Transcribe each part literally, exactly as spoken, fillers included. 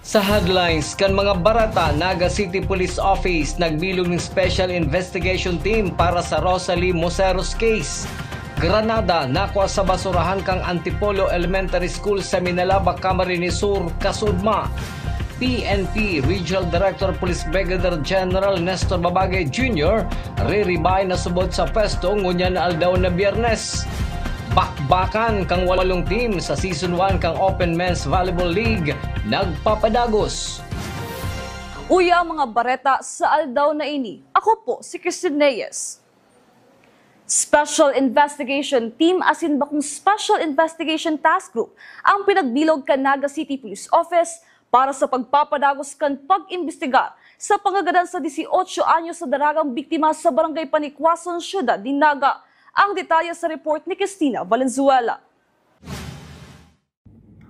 Sa headlines kan mga bareta, Naga City Police Office nagbilog nin Special Investigation Team para sa Rosalie Moseros case. Granada nakua sa basurahan kan Antipolo Elementary School sa Minalaba, Camarines Sur, kasuodma. P N P Regional Director Police Brigadier General Nestor Babagay Junior riribay na subot sa pwesto ngunyan na aldaw na Biyernes. Bakbakan kan walong team sa Season one kan Open Men's Volleyball League nagpapadagos. Uya ang mga bareta sa aldaw na ini. Ako po si Christine Reyes. Special Investigation Team asin bakong Special Investigation Task Group ang pinagbilog kan Naga City Police Office para sa pagpapadagos kan pag-imbestigar sa pangagadan sa dieciocho anyos na daragang biktima sa Barangay Panicuason, Siyudad nin Naga. Ang detalye sa report ni Christina Valenzuela.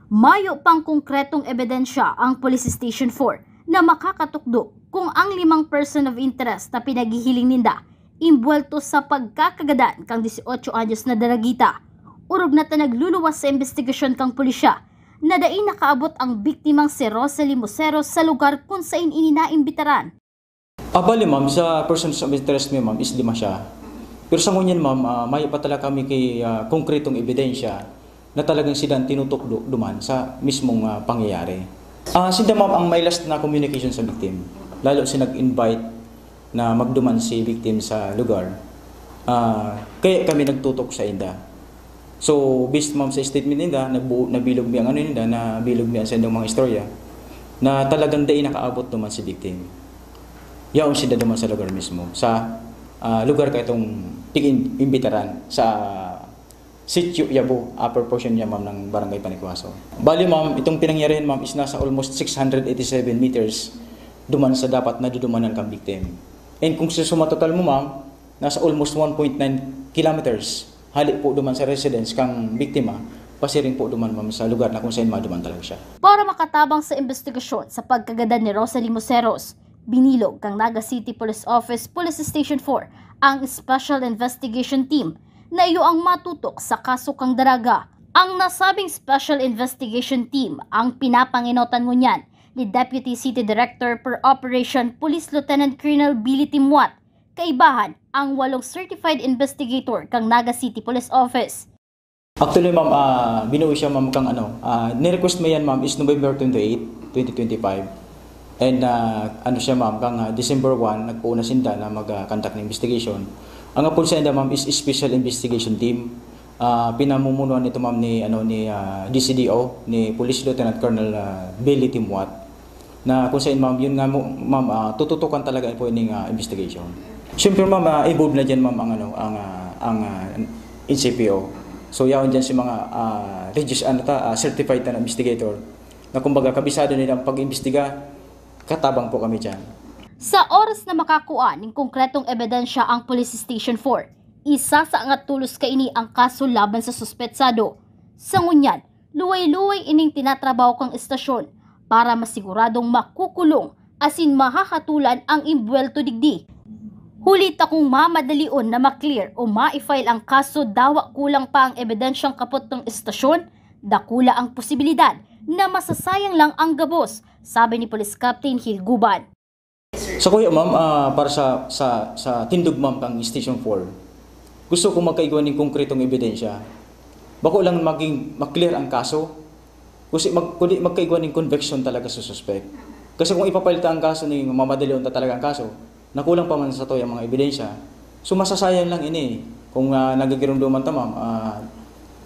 Mayo pang konkretong ebidensya ang Police Station four na makakatukdo kung ang limang person of interest na pinaghihiling ninda imbuwelto sa pagkakagadan kan dieciocho anyos na daragita. Orog na ta nagluluwas sa imbestigasyon kan pulisya na dai nakaabot ang biktimang si Rosalie Mosero sa lugar kun sain ini naimbitaran. Ah, bali, ma'am, sa persons of interest mi, ma'am, is lima siya. Pero sa ngunyan, ma'am, ah, mayo pa talaga kami ki, ah, konkretong ebidensya na talagang sila an tinutukdo duman sa mismong, ah, pangyayari. Ah, sinda, ma'am, ang may last na communication sa victim. Lalo si nag-invite na magduman si victim sa lugar. Ah, kaya kami nagtutok sa inda. So, based, ma'am, sa statement ninda, nagbuo, nabilog mi ang ano ninda, nabilog mi ang saindang mga istorya, na talagang dai nakaabot duman si victim. Yaon sinda duman sa lugar mismo, sa, ah, lugar kaitong pig-imbitaran sa Sitio Yabo, upper portion niya, ma'am, ng Barangay Panicuason. Bali, ma'am, itong pinangyarihan, ma'am, is nasa almost six hundred eighty-seven meters duman sa dapat nadudumanan kan victim. And kung susuma total mo, ma'am, nasa almost one point nine kilometers hale po duman sa residence kan biktima, pasiring po duman, ma'am, sa lugar na kung saan maduman talaga siya. Para makatabang sa imbestigasyon sa pagkagadan ni Rosalie Moseros, binilog kan Naga City Police Office Police Station four ang Special Investigation Team na iyo ang matutok sa kaso kan daraga. Ang nasabing Special Investigation Team ang pinapangenotan ngunyan ni Deputy City Director per Operation Police Lieutenant Colonel Billy Timuat. Kaibahan ang walong certified investigator kan Naga City Police Office. Actually, ma'am, ah, binuo siya, ma'am, kang ano, ah, ni-request mi yan, ma'am, is November twenty-eight, twenty twenty-five. And, ah, ano siya, ma'am, kang, ah, December one, nagpoon na sinda na mag, ah, conduct ng investigation. Ang apod sa inda, ma'am, is Special Investigation Team. Ah, pinamumunuan ito, ma'am, ni, ano, ni, ah, D C D O, ni Police Lieutenant Colonel, ah, Billy Timuat. Na kung saan, ma'am, yun nga mo, ma'am, ah, tututukan talaga po ining, ah, investigation. Siyempre, ma'am, ah, involved na dyan, ma'am, ang, ano, ang, ah, ang, ah, N C P O. So, yaon dyan si mga, ah, regis-, ano ta, ah, certified na investigator na kumbaga kabisado nila ang pag-imbestiga, katabang po kami dyan. Sa oras na makakua nin konkretong ebidensya ang Police Station four, isasaangat tolos kaini ang kaso laban sa suspetsado. Sa ngunyan, luway-luway ining tinatrabaho kan estasyon para masiguradong makukulong asin mahahatolan ang imbuwelto digdi. Huli ta kung mamadalion na ma-clear o ma-file ang kaso dawa kulang pa ang ebidensyang kapot kan estasyon, dakula ang posibilidad na masasayang lang ang gabos, sabi ni Police Captain Gil Guban. Sa kuya, ma'am, ah, para sa, sa, sa tindog, ma'am, kang Station four, gusto ko magkaigwa nin konkretong ebidensya. Bako lang maging ma-clear ang kaso, kundi mag-, kundi magkaigwa nin conviction talaga sa suspect. Kasi kung ipapile ta ang kaso ni mamadalion ta talaga ang kaso, nakulang pa man sa toy ang mga ebidensya, so masasayang lang ini. Kung, ah, nagigirumduman ta, ma'am, ah,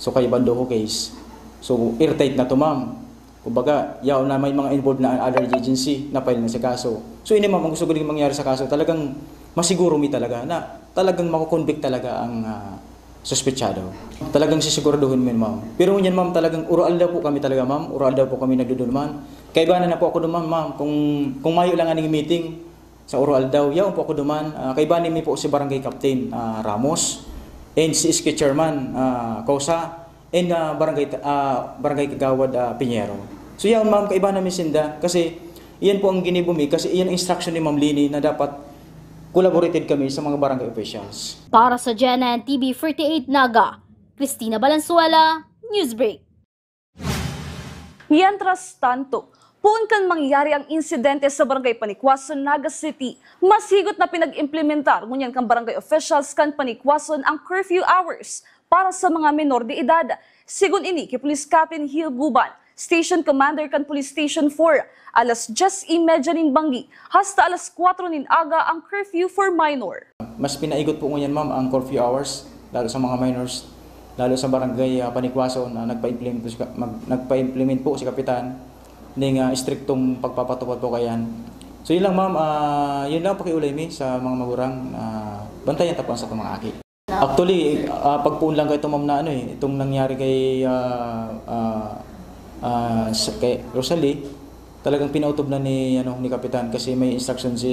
so kay Bandoho case, so airtight na to, ma'am. Kumbaga, yaon na may mga involved na other agency na file na sa kaso. So, ini, ma'am, ang gusto ko rin mangyari sa kaso, talagang masiguro mi talaga na talagang mako-convict talaga ang, ah, suspetsado. Talagang sisiguraduhin mi, ma'am. Pero ngunyan, ma'am, talagang uro-aldaw po kami talaga, ma'am. Uro-aldaw po kami nagduduman. Kaibanan na po ako duman, ma'am. Kung, kung mayo lang aning meeting, sa uro-aldaw, yaon po ako duman. Ah, kaibanan mi po si Barangay Captain, ah, Ramos, and si S K Chairman, ah, Cosa, and, ah, Barangay, ah, Barangay Kagawad, ah, Piñero. So, yaon, ma'am, kaibanan mi sinda kasi iyan po ang ginibo mi kasi iyan ang instruction ni Ma'am Lini na dapat collaborated kami sa mga barangay officials. Para sa G N N T V forty-eight Naga, Christina Valenzuela, Newsbreak. Mientras tanto, poon kan mangyari ang insidente sa Barangay Panikwason, Naga City, mas higot na pinag-implementar ngunyan kan barangay officials kan Panikwason ang curfew hours para sa mga menor de edad. Sigon ini ki Police Captain Hill Guban, Station Commander kan Police Station four, alas dyes y media nin banggi hasta alas kwatro nin aga ang curfew for minor. Mas pinaigot po ngunyan, ma'am, ang curfew hours, lalo sa mga minors, lalo sa barangay, ah, Panikwason, na nagpa-implement po si ka-, mag-, nagpa-implement po si Kapitan ning, ah, istriktong pagpapatupad po kayan. So, yun lang, ma'am. Ah, yun lang pakiulay mi sa mga magurang, ah, bantayan ta po ang satong mga aki. Actually, ah, pagpoon lang kayo, ma'am, na ano eh, itong nangyari kay, ah, ah, ah, sa, kay Rosalie, talagang pinautob na ni, ano, ni Kapitan kasi may instruction si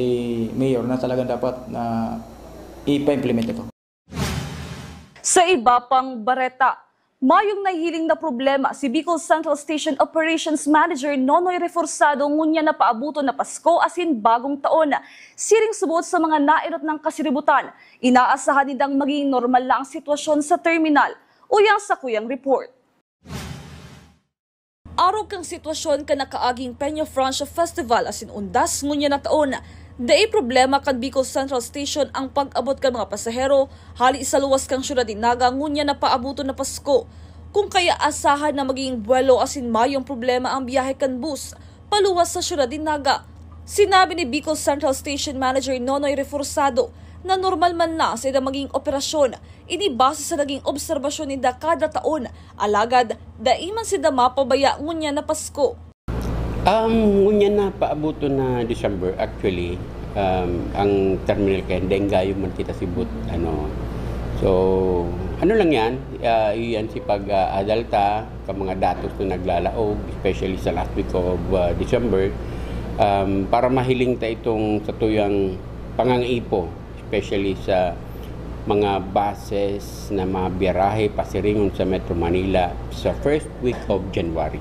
Mayor na talagang dapat na ipa-implement ito. Sa iba pang bareta, mayong nahiling na problema si Bicol Central Station Operations Manager Nonoy Reforzado ngunyan na paabuton na Pasko asin Bagong Taon. Siring subot sa mga naenot nang kasiributan, inaasahan nindang maging normal na ang sitwasyon sa terminal. Uyang sa kuyang report. Arog kan sitwasyon kan nakaaging Peñafrancia Festival asin undas ngunyan na taon, dai problema kan Bicol Central Station ang pag-abot kan mga pasahero hali sa luwas kan syudad nin Naga ngunyan na paabuton na Pasko. Kung kaya asahan na magiging buwelo asin mayong problema ang biyahe kan bus paluwas sa syudad nin Naga. Sinabi ni Bicol Central Station Manager Nonoy Reforzado na normal man na sa ida maging operasyon, ini base sa naging obserbasyon ninda kada taon, alagad dai man sinda mapabaya ngunyan na Pasko. Um, ngunyan na paabuton na December, actually, um, ang terminal kaya, dai gayo man kita sibot, ano. So, ano lang yan, ah, iyan si pag, ah, adalta, ka mga datos na naglalaog, especially sa last week of, ah, December, um, para mahiling ta itong satuyang pangangaipo, especially sa mga buses na mga biyarahe pasiringon sa Metro Manila sa first week of January.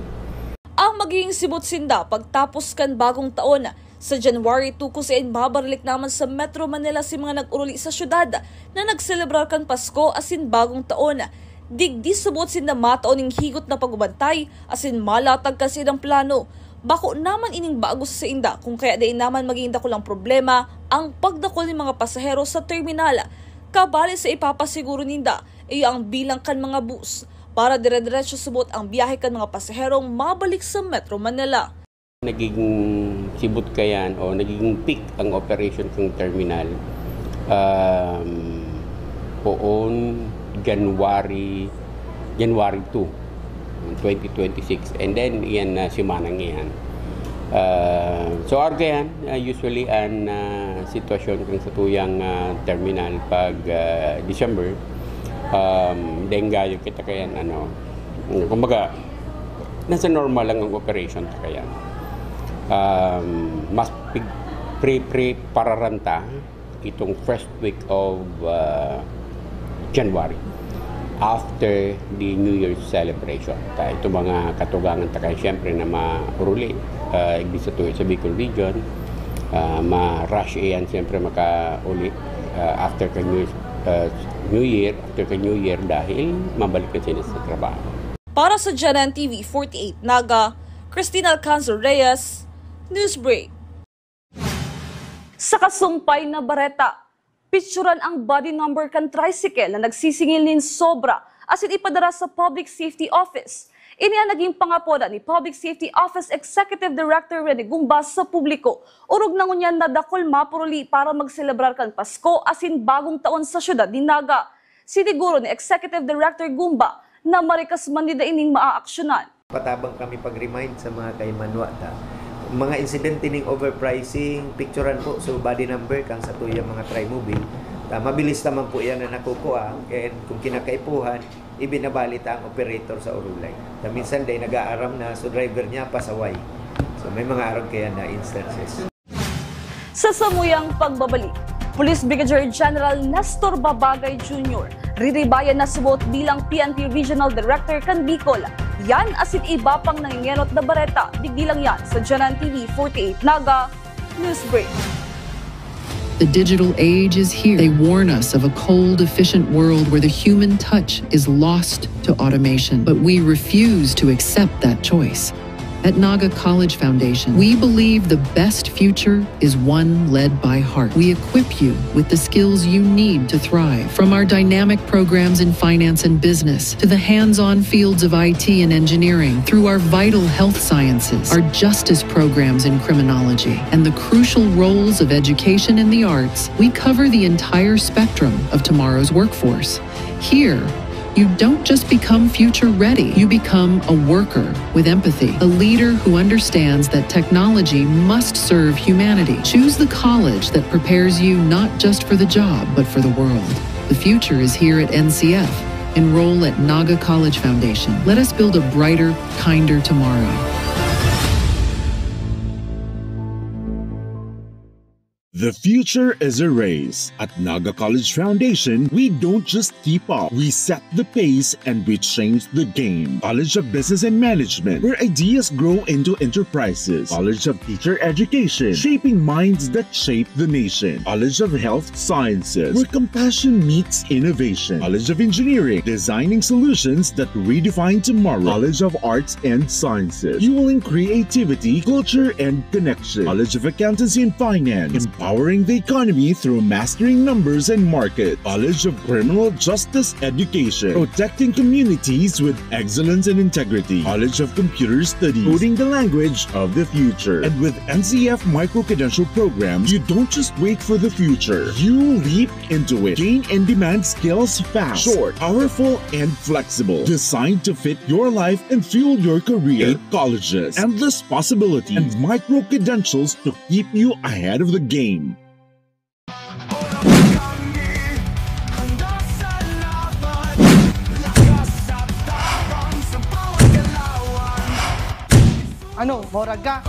Ang magiging sibot sinda pagtapos kan Bagong Taon, sa January two, kung saen mabaralik naman sa Metro Manila si mga nag-oruli sa syudad na nagselebrar kan Pasko asin Bagong Taon. Digdi subot sinda matao ning higot na pagbantay asin malatag kan saindang plano. Bako naman ining bago sa sainda, kung kaya dai naman maging dakulang problema ang pagdakul nin mga pasahero sa terminal. Kabali sa ipapasiguro ninda, iyo ang bilang kan mga bus para dire-diretso subot ang biyahe kan mga pasaherong mabalik sa Metro Manila. Nagiging sibot kayan o nagiging peak ang operation kang terminal, um, poon January, January two, twenty twenty-six. And then, iyan na simanang iyan. Ah, so, arog yan, ah, usually, ang, ah, sitwasyon kang satuyang, ah, terminal pag, ah, December, um, dai gayo kita kayan, ano, kumbaga, nasa normal lang ang operation ta kayan. Um, mas pig-, pre-, pre-, pararan ta itong first week of, uh, January, after the New Year's celebration. Ta, itong mga katugangan ta kayan, siyempre, na mauruli, uh, igdi sa tuyo sa Bicol Region, uh, ma-rush iyan, siyempre, makauli, uh, after ka New, uh, New Year, after ka New Year, dahil mabalik na sila sa trabaho. Para sa Janan T V forty-eight Naga, Christine Alcanzar Reyes, Newsbreak. Sa kasumpay na bareta, pitsuran ang body number kan tricycle na nagsisingil nin sobra asin ipadara sa Public Safety Office. Ini an naging pangapodan ni Public Safety Office Executive Director Rene Gumba sa publiko, orog na ngunyan na dakul mapuruli para magselebrar kan Pasko asin Bagong Taon sa syudad nin Naga. Siniguro ni Executive Director Gumba na marikas man ninda ining maaaksyonan. Patabang kami pag-remind sa mga kaimanwa ta. Mga insidente ning overpricing, picturan po, so body number kang satuyang mga Trimobile. Ta, mabilis naman po yan na nakukuha. And kung kinakaipuhan, ibinabali ta ang operator sa urulay. Ta, minsan, dai nag-aaram na, so driver niya, pasaway. So, may mga arog kaya na instances. Sa samuyang pagbabalik, Police Brigadier General Nestor Babagay Junior riribayan na subot bilang P N P Regional Director kan Bicol. Yan asin iba pang nangengenot na bareta, digdi lang yan sa Janan T V forty-eight Naga Newsbreak. The digital age is here. They warn us of a cold, efficient world where the human touch is lost to automation. But we refuse to accept that choice. At Naga College Foundation, we believe the best future is one led by heart. We equip you with the skills you need to thrive, from our dynamic programs in finance and business to the hands-on fields of I T and engineering, through our vital health sciences, our justice programs in criminology, and the crucial roles of education and the arts. We cover the entire spectrum of tomorrow's workforce. Here, you don't just become future ready, you become a worker with empathy, a leader who understands that technology must serve humanity. Choose the college that prepares you not just for the job, but for the world. The future is here at N C F. Enroll at Naga College Foundation. Let us build a brighter, kinder tomorrow. The future is a race. At Naga College Foundation, we don't just keep up, we set the pace and we change the game. College of Business and Management, where ideas grow into enterprises. College of Teacher Education, shaping minds that shape the nation. College of Health Sciences, where compassion meets innovation. College of Engineering, designing solutions that redefine tomorrow. College of Arts and Sciences, fueling creativity, culture, and connection. College of Accountancy and Finance, empowering the economy through mastering numbers and markets. College of Criminal Justice Education, protecting communities with excellence and integrity. College of Computer Studies, coding the language of the future. And with N C F micro-credential programs, you don't just wait for the future. You leap into it. Gain in-demand skills fast, short, powerful, and flexible. Designed to fit your life and fuel your career. Eight colleges, endless possibilities, and micro-credentials to keep you ahead of the game. Ano, morag ka?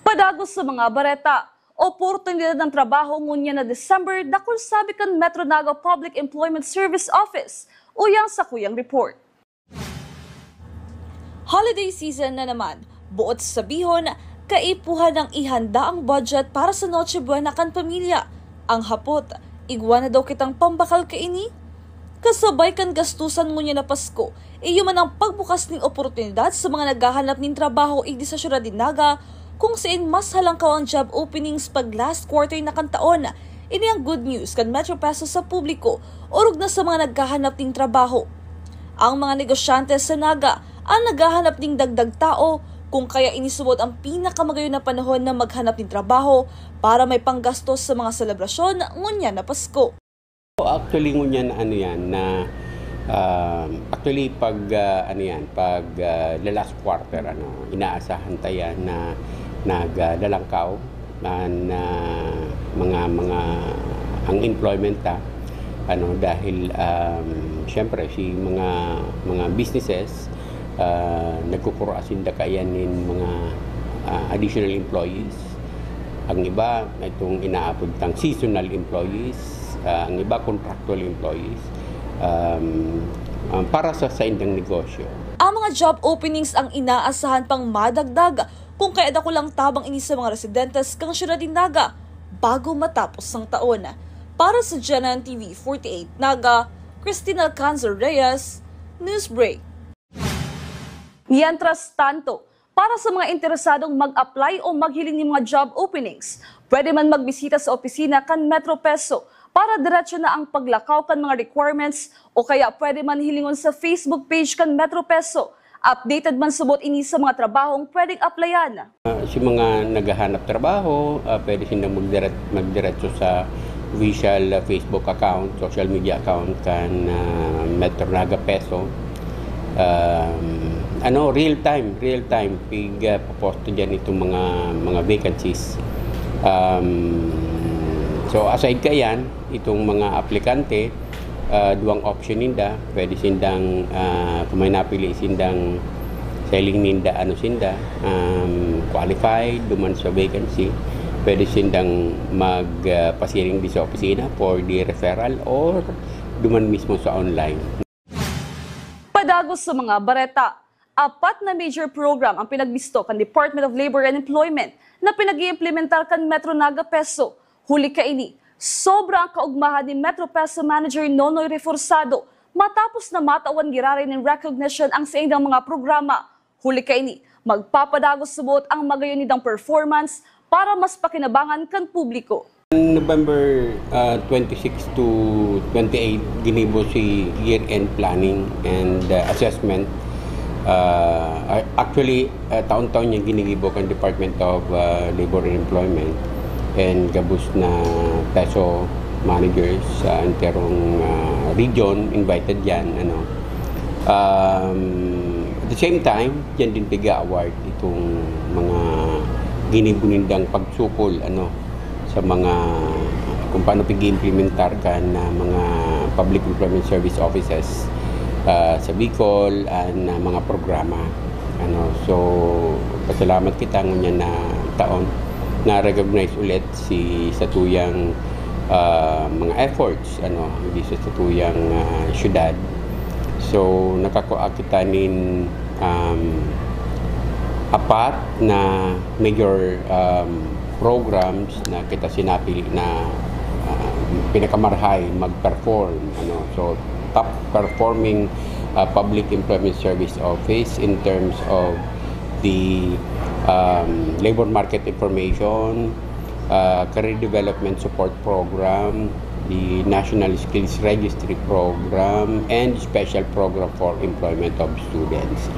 Padagos sa mga bareta. Oportunidad ng trabaho ngunyan na December, dakul sabi kan Metro Naga Public Employment Service Office. Uyang sa kuyang report. Holiday season na naman. Buot sabihon, kaipuhan ang ihanda ang budget para sa Noche Buena kan pamilya. Ang hapot, igwa na daw kitang pambakal kaini? Kasabay kan gastusan ngunyan na Pasko, iyo man ang pagbukas nin oportunidad sa mga naghahanap nin trabaho igdi sa syudad nin Naga, kung sain mas halangkaw ang job openings pag last quarter na kan taon. Ini ang good news kan Metro Peso sa publiko, orog na sa mga naghahanap nin trabaho. Ang mga negosyante sa Naga ang naghahanap nin dagdag tao, kung kaya ini subot ang pinakamagayon na panahon na maghanap nin trabaho para may panggastos sa mga selebrasyon ngunyan na Pasko. Actually, ngunyan na ano yan, na, ah, actually, pag, ah, ano yan, pag, ah, the last quarter, ano, inaasahan ta yan na naglalangkaw an, ah, mga, mga, ang employment, ah, ano, dahil, um, siyempre, si mga, mga businesses, ah, nagkukurasinda kaiyan nin mga, ah, additional employees. Ang iba, itong inaapod tang seasonal employees, ah, ang iba contractual employees, um, um, para sa saindang negosyo. Ang mga job openings ang inaasahan pang madagdag kung kaya dakulang tabang ini sa mga residentes kan syudad nin Naga bago matapos ang taon. Para sa G N N T V forty-eight Naga, Christine Alcanzar Reyes, Newsbreak. Mientras tanto, para sa mga interesadong mag-apply o maghiling nin mga job openings, pwede man magbisita sa opisina kan Metro Peso para diretso na ang paglakaw kan mga requirements o kaya pwede man hilingon sa Facebook page kan Metro Peso Updated man subot ini sa mga trabahong pwedeng applyan. Ah, si mga naghahanap trabaho, ah, pwede sindang magdiret-, magdiretso sa official, ah, Facebook account, social media account kan, ah, Metro Naga Peso. Um, ano, real time, real time, pig, ah, poposto diyan itong mga, mga vacancies. Um, so, aside kaiyan, itong mga aplikante, ah, duwang option ninda. Pwede sindang, ah, kung may napili sindang sa hiling ninda, ano sinda, um, qualified, duman sa vacancy, pwede sindang mag, ah, pasiring di sa opisina for the referral or duman mismo sa online. Padagos sa mga bareta, apat na major program ang pinagbisto kan Department of Labor and Employment na pinag-iimplementar kan Metro Naga Peso. Huli kaini, sobra ang kaugmahan ni Metro Peso Manager Nonoy Reforzado matapos na matawan giraray nin recognition ang saindang mga programa. Huli kaini, magpapadagos subot ang magayon nindang performance para mas pakinabangan kan publiko. November, ah, twenty-six to twenty-eight, ginibo si year-end planning and, ah, assessment. Ah, actually, ah, taon-taon niyang ginigibo kan Department of, ah, Labor and Employment and gabos na peso managers sa enterong, ah, region invited yan, ano. Um, at the same time, yan din piga-award itong mga ginibo nindang pagsukol, ano, sa mga kung paano pag-iimplementar kan, ah, mga public employment service offices, ah, sa Bicol and, ah, mga programa. Ano, so, pasalamat kita ngunyan na taon na-recognize ulit si satuyang, ah, mga efforts, ano, di sa satuyang, ah, syudad. So, nakakua kita nin, um, apat na major, um, programs na kita sinapili na, ah, pinakamarhay mag-perform, ano. So, top performing, ah, public employment service office in terms of the, um, labor market information, ah, career development support program, the National Skills Registry program, and special program for employment of students.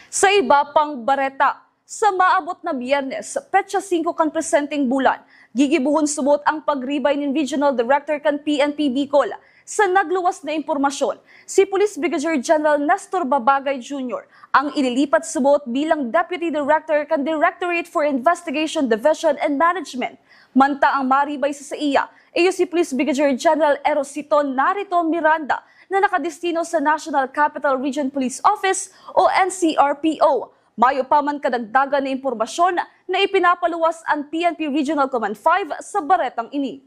Sa iba pang bareta, sa maabot na Biyernes, petsa singko kan presenteng bulan, gigibohon subot ang pagribay nin Regional Director kan P N P Bicol. Sa nagluwas na impormasyon, si Police Brigadier General Nestor Babagay Junior ang ililipat subot bilang Deputy Director kan Directorate for Investigation Division and Management. Mantang ang maribay sa saiya, iyo si Police Brigadier General Erosito Narito Miranda na nakadestino sa National Capital Region Police Office o N C R P O. Mayo pa man kadagdagan na impormasyon na ipinapaluwas an P N P Regional Command five sa baretang ini.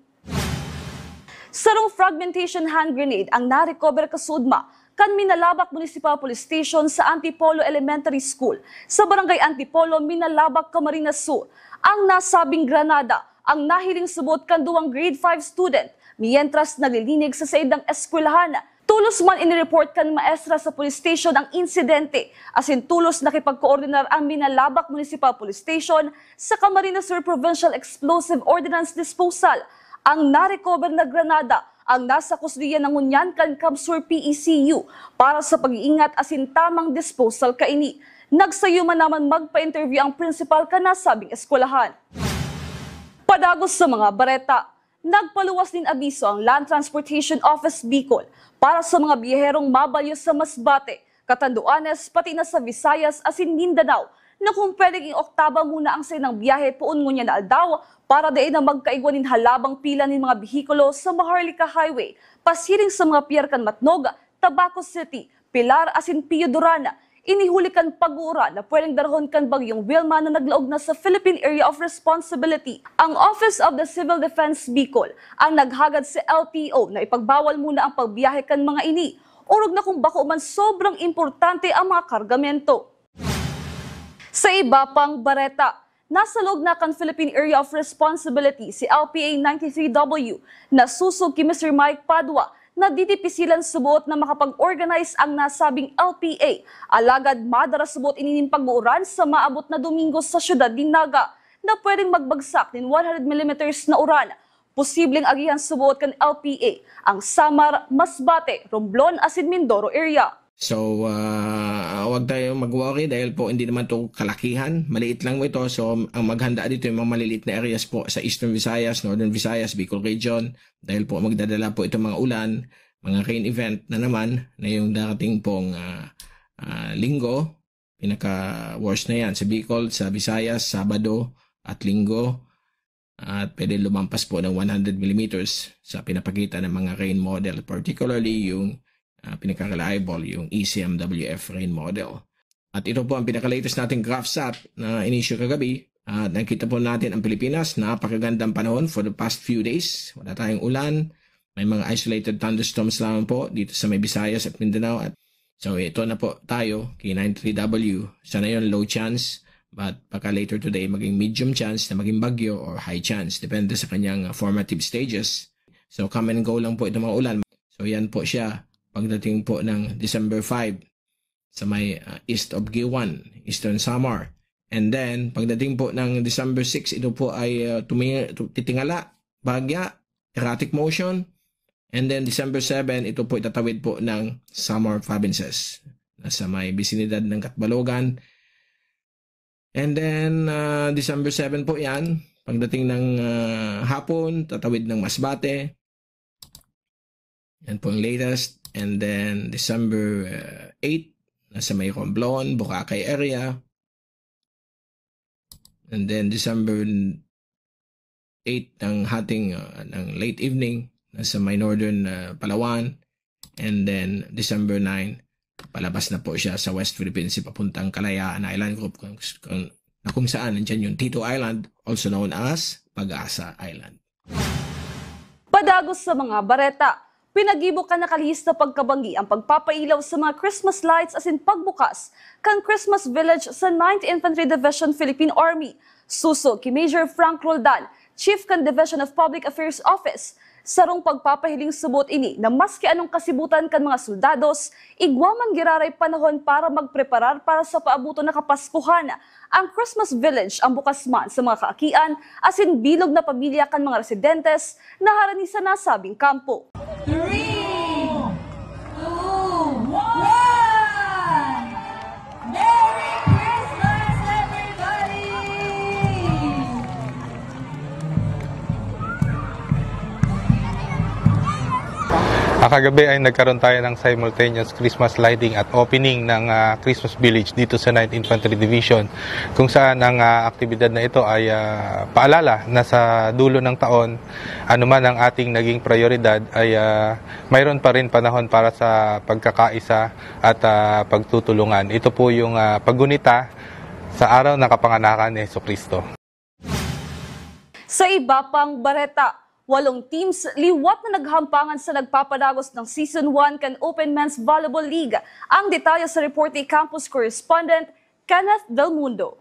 Sarong fragmentation hand grenade ang narecover kasuodma kan Minalabac Municipal Police Station sa Antipolo Elementary School sa Barangay Antipolo, Minalabac, Camarines Sur. Ang nasabing granada ang nahiling subot kan duwang grade five student, mientras naglilinig sa saindang eskwelahan. Tolos man inireport kan maestra sa police station ang insidente, asin tolos nakipagkoordinar ang Minalabac Municipal Police Station sa Camarines Sur Provincial Explosive Ordnance Disposal. Ang narecover na granada ang nasa kustodiya na ngunyan kan CamSur P E C U para sa pag-iingat asin tamang disposal kaini. Nagsayo man naman magpa-interview ang principal kan nasabing eskwelahan. Padagos sa mga bareta, nagpaluwas nin abiso ang Land Transportation Office Bicol para sa mga biyaherong mabalyo sa Masbate, Catanduanes, pati na sa Visayas asin Mindanao, na kung pwedeng ioktaba muna ang saindang biyahe poon ngunyan na aldaw para dai na magkaigwa nin halabang pila nin mga behikulo sa Maharlika Highway, pasiring sa mga pier kan Matnog, Tabaco City, Pilar asin Pio Duran. Ini huli kan pag-uuran na pwedeng darahon kan Bagyong Wilma na naglaog na sa Philippine Area of Responsibility. Ang Office of the Civil Defense Bicol ang naghagad sa L T O na ipagbawal muna ang pagbiyahe kan mga ini, orog na kung bako man sobrang importante ang mga kargamento. Sa iba pang bareta, nasa loob na kan Philippine Area of Responsibility si L P A ninety-three W na susog ki Mister Mike Padua na didipisilan subot na makapag-organize ang nasabing L P A. Alagad madara subot ini nin pag-uuran sa maabot na Domingo sa siyudad nin Naga na pwedeng magbagsak nin one hundred millimeters na uran. Posibleng agihan subot kan L P A ang Samar, Masbate, Romblon asin Mindoro area. So, ah, wag tayo mag-worry dahil po hindi naman 'to kalakihan, maliit lang ito. So, ang maghanda dito yung mga maliliit na areas po sa Eastern Visayas, Northern Visayas, Bicol Region, dahil po magdadala po itong mga ulan, mga rain event na naman na yung darating pong, ah, ah, Linggo. Pinaka-worst na yan sa Bicol, sa Visayas, Sabado at Linggo. At pwede lumampas po ng one hundred millimeters sa pinapakita ng mga rain model, particularly yung, ah, pinaka-reliable, yung E C M W F rain model. At ito po ang pinaka-latest nating GraphSat na in-issue kagabi. At nakita po natin ang Pilipinas, napakagandang panahon for the past few days. Wala tayong ulan. May mga isolated thunderstorms lamang po dito sa may Visayas at Mindanao. At so ito na po tayo, K nine three W. Sana yon low chance, but baka later today maging medium chance na maging bagyo or high chance, depende sa kanyang, uh, formative stages. So come and go lang po itong mga ulan. So yan po siya pagdating po ng December five sa may, uh, east of Guiuan, Eastern Samar. And then pagdating po ng December six, ito po ay, uh, tumi- tu- titingala, bahagya, erratic motion. And then December seven, ito po itatawid po ng Samar provinces. Nasa may bisinidad ng Catbalogan. And then, ah, December seven po yan. Pagdating ng, ah, hapon, tatawid ng Masbate. Yan po ang latest. And then December, ah, eight, nasa may Romblon, Boracay area. And then December eight ng hating, ah, ng late evening, nasa may northern, ah, Palawan. And then December nine, palabas na po siya sa West Philippine Sea papuntang Kalayaan Island Group, kung, kung, na kung saan nandyan yung Tito Island, also known as Pag-asa Island. Padagos sa mga bareta. Pinagibo kan nakalihis na pagkabanggi ang pagpapailaw sa mga Christmas lights asin pagbukas kan Christmas Village sa Ninth Infantry Division, Philippine Army. Suso ki Major Frank Roldan, Chief kan Division of Public Affairs Office, sarong pagpapahiling subot ini na maski anong kasibutan kan mga soldados, igwa man giraray panahon para magpreparar para sa paabuton na Kapaskuhan. Ang Christmas Village ang bukas man sa mga kaakian asin bilog na pamilya kan mga residentes na harani sa nasabing kampo. Three, two, one! Merry Christmas, everybody! Ah, kagabi ay nagkaroon tayo ng simultaneous Christmas lighting at opening ng, ah, Christmas Village dito sa Ninth Infantry Division, kung saan ang, ah, aktibidad na ito ay, ah, paalala na sa dulo ng taon, anuman ang ating naging prioridad, ay, ah, mayroon pa rin panahon para sa pagkakaisa at, ah, pagtutulungan. Ito po yung, ah, paggunita sa araw ng kapanganakan ni Jesucristo. Sa iba pang bareta, walong teams liwat na naghampangan sa nagpapadagos ng Season one kan Open Men's Volleyball League. Ang detalye sa report ni campus correspondent Kenneth Del Mundo.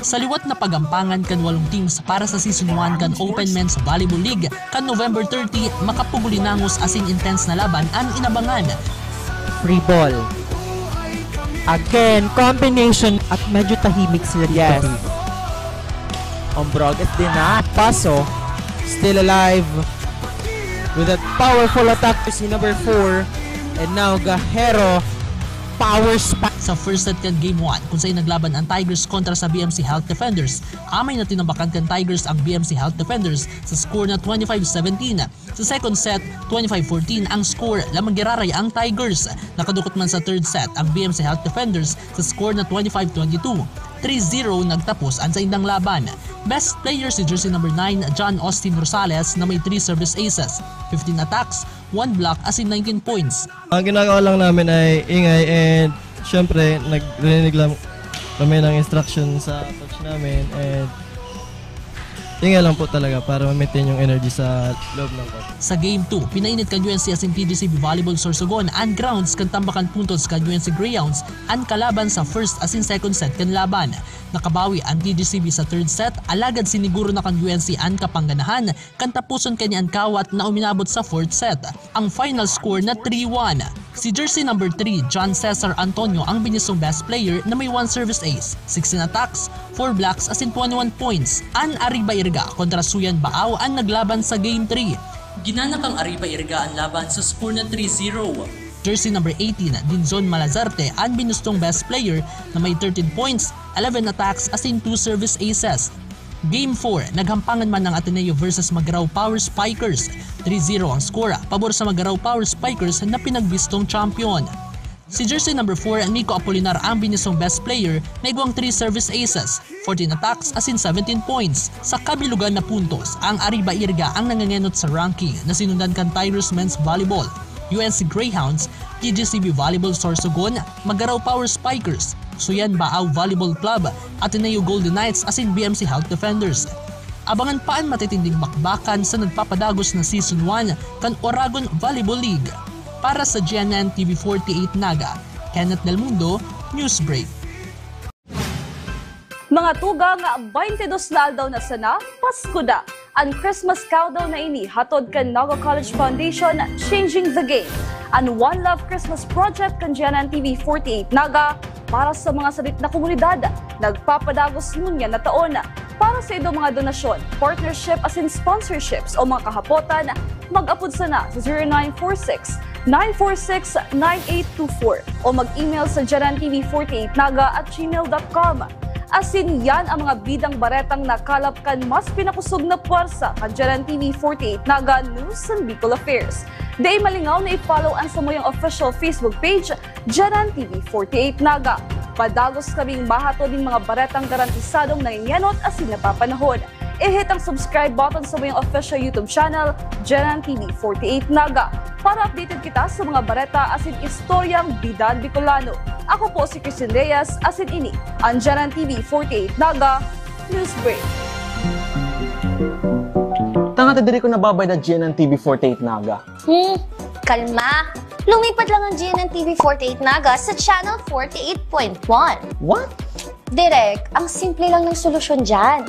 Sa liwat na paghampangan kan walong teams para sa Season one kan Open Men's Volleyball League, kan November thirty, makapugulinangos asin intense na laban an inabangan. Free ball. Again, combination. At medyo tahimik sila dito, Yes. Pete. Ombrogues din na. Paso, still alive. With that powerful attack, si number four. And now, Gahero, power spike. Sa first set kan Game one, kung saan naglaban ang Tigers kontra sa B M C Health Defenders, amay na tinambakan kan Tigers ang B M C Health Defenders sa score na twenty-five seventeen. Sa second set, twenty-five fourteen ang score, lamang giraray ang Tigers. Nakadukot man sa third set ang B M C Health Defenders sa score na twenty-five twenty-two. Three zero nagtapos an saindang laban. Best player si jersey number nine, John Austin Rosales, na may three service aces, fifteen attacks, one block asin nineteen points. Ang ginagawa lang namin ay ingay and syempre, nagririnig lang kami ng instruction sa coach namin and ingay lang po talaga para ma-maintain yung energy sa loob ng court. Sa Game two, pinainit kan U N C asin T G C B Volleyball Sorsogon an grounds kan tambakan puntos kan U N C Greyhounds an kalaban sa first asin second set kan laban. Nakabawi an T G C B sa third set, alagad siniguro na kan U N C an kapangganahan kan taposon kani an kawat na uminabot sa fourth set. Ang final score na three one. Si jersey number three, John Cesar Antonio, ang binisong best player na may one service ace, sixteen attacks, four blocks asin twenty-one points. An Arriba Iriga kontra Suyan Baaw an naglaban sa Game three. Ginanap ang Arriba Iriga an laban sa score na three zero. Jersey number eighteen, Dinzon Malazarte, ang binustong best player na may thirteen points, eleven attacks asin two service aces. Game four, naghampangan man ang Ateneo versus Magarao Power Spikers. Three zero ang score, pabor sa Magarao Power Spikers na pinagbistong champion. Si jersey number four, Nico Apolinar, ang binistong best player na igwang three service aces, fourteen attacks asin seventeen points. Sa kabilugan na puntos, ang Arriba Irga ang nangangenot sa ranking na sinundan kan Tigers Men's Volleyball, U N C Greyhounds, T G C B Volleyball Sorsogon, Magarao Power Spikers, Suyan Baao Volleyball Club, Ateneo Golden Knights asin B M C Health Defenders. Abangan pa an matitinding bakbakan sa nagpapadagos na Season one kan Oragon Volleyball League. Para sa G N N T V forty-eight Naga, Kenneth Del Mundo, Newsbreak. Mga tugang, baynte dos na aldaw na sana, Pasko na! An Christmas countdown na ini hatod kan Naga College Foundation, Changing the Game. An One Love Christmas Project kan G N N T V forty-eight Naga para sa mga sadit na komunidad, nagpapadagos ngunyan na taon. Para sa idong mga donasyon, partnership asin sponsorships o mga kahapotan, mag-apod sana sa zero nine four six, nine four six, nine eight two four o mag-email sa G N N T V forty-eight Naga at gmail dot com. Asin yan ang mga bidang baretang nakalap kan mas pinakosog na pwersa kan G N N T V forty-eight Naga News and Bicol Affairs. Dai malingaw na i-follow an samuyang official Facebook page, G N N T V forty-eight Naga. Padagos kaming mahatod nin mga baretang garantisadong nangengenot asin napapanahon. I-hit ang subscribe button sa samuyang official YouTube channel, G N N T V forty-eight Naga, para updated kita sa mga bareta asin istoryang bidang Bicolano. Ako po si Christine Reyes, asin ini ang G N N T V forty-eight Naga News Break. Tanga ta diri ko nababayad na G N N T V forty-eight Naga. Hmm, kalma. Lumipat lang ang G N N T V forty-eight Naga sa Channel forty-eight point one. What? Direk, ang simple lang ng solusyon dyan.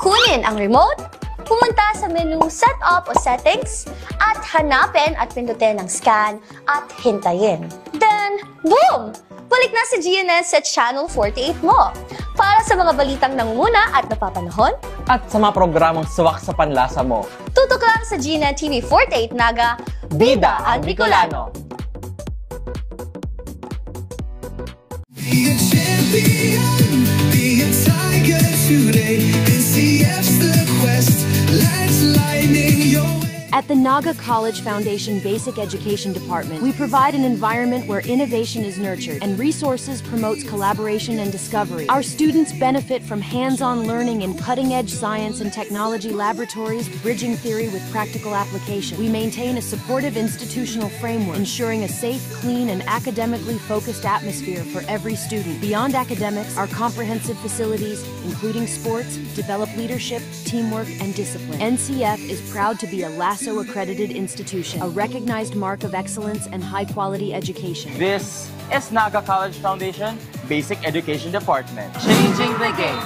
Kunin ang remote, pumunta sa menu Setup o Settings, at hanapin at pindutin ang Scan at hintayin. Then, boom! Balik na si G N N sa Channel forty-eight mo. Para sa mga balitang nangunguna at napapanahon, at sa mga programang swak sa panlasa mo, tutok lang sa G N N T V forty-eight Naga, Bida ang Bicolano. Be a champion, be a tiger today. N C F's the quest, let's lightning your way. At the Naga College Foundation Basic Education Department, we provide an environment where innovation is nurtured and resources promotes collaboration and discovery. Our students benefit from hands-on learning in cutting-edge science and technology laboratories, bridging theory with practical application. We maintain a supportive institutional framework, ensuring a safe, clean, and academically focused atmosphere for every student. Beyond academics, our comprehensive facilities, including sports, develop leadership, teamwork, and discipline. N C F is proud to be a LASO accredited institution, a recognized mark of excellence and high-quality education. This is Naga College Foundation Basic Education Department. Changing the game.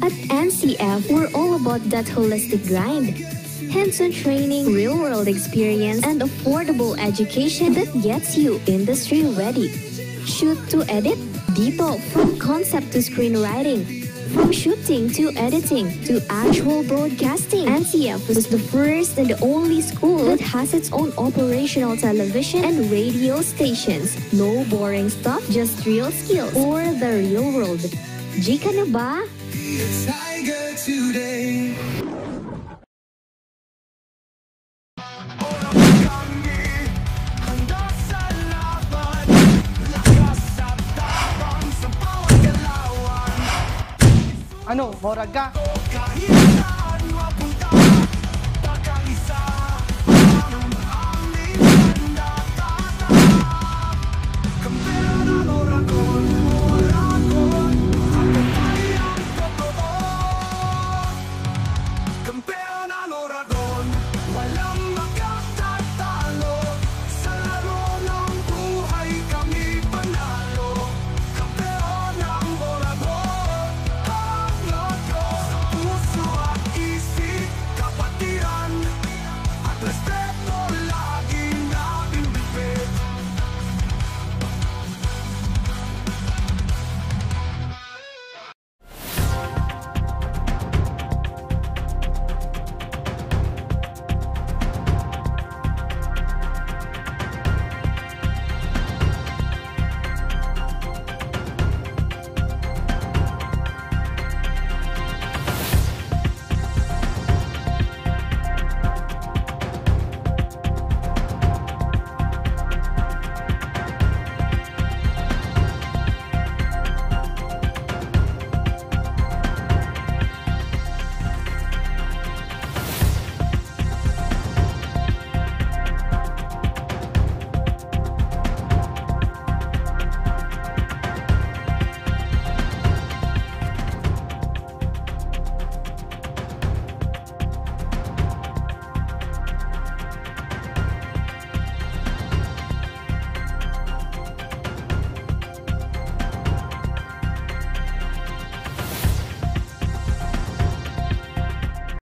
At N C F, we're all about that holistic grind. Hands-on training, real-world experience, and affordable education that gets you industry-ready. Shoot to edit? Dito, from concept to screenwriting. From shooting to editing to actual broadcasting, N C F is the first and only school that has its own operational television and radio stations. No boring stuff, just real skills for the real world. G ka na ba? Be a tiger today. Ano, morag ka?